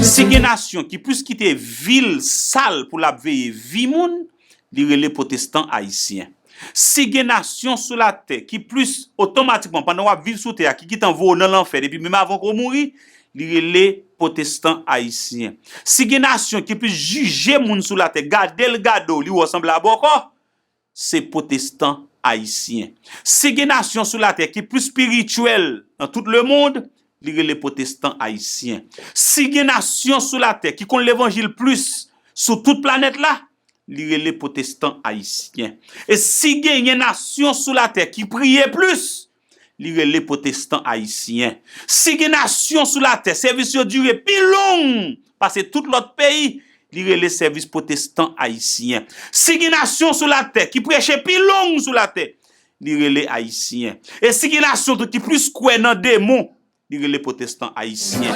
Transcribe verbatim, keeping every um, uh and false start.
Si gen nasyon ki plis kite vil sal pou l ap veye vi moun, li rele pwotestan ayisyen. Si gen nasyon sou latè ki plis otomatikman, pandan w ap viv sou tè a, ki gentan voye w nan lanfè depi menm avan ke w mouri, li rele pwotestan ayisyen. Si gen nasyon ki plis jije moun sou latè, gade l gade w, li wè w sanble a bòkò, se pwotestan ayisyen. Si gen nasyon sou latè ki plis espirityèl nan tout lemonn, li rele pwotestan ayisyen. Si gen nasyon sou latè ki konn levanjil plis sou tout planèt la, li rele pwotestan ayisyen. E si genyen nasyon sou latè ki priye plis, li rele pwotestan ayisyen. Si gen nasyon sou latè, sèvis yo dire pi long pase tout lòt peyi, li rele sèvis pwotestan ayisyen. Si gen nasyon sou latè ki preche pi long sou latè, li rele ayisyen. E si gen nasyon tou ki plis kwè nan demon, li rele pwotestan ayisyen.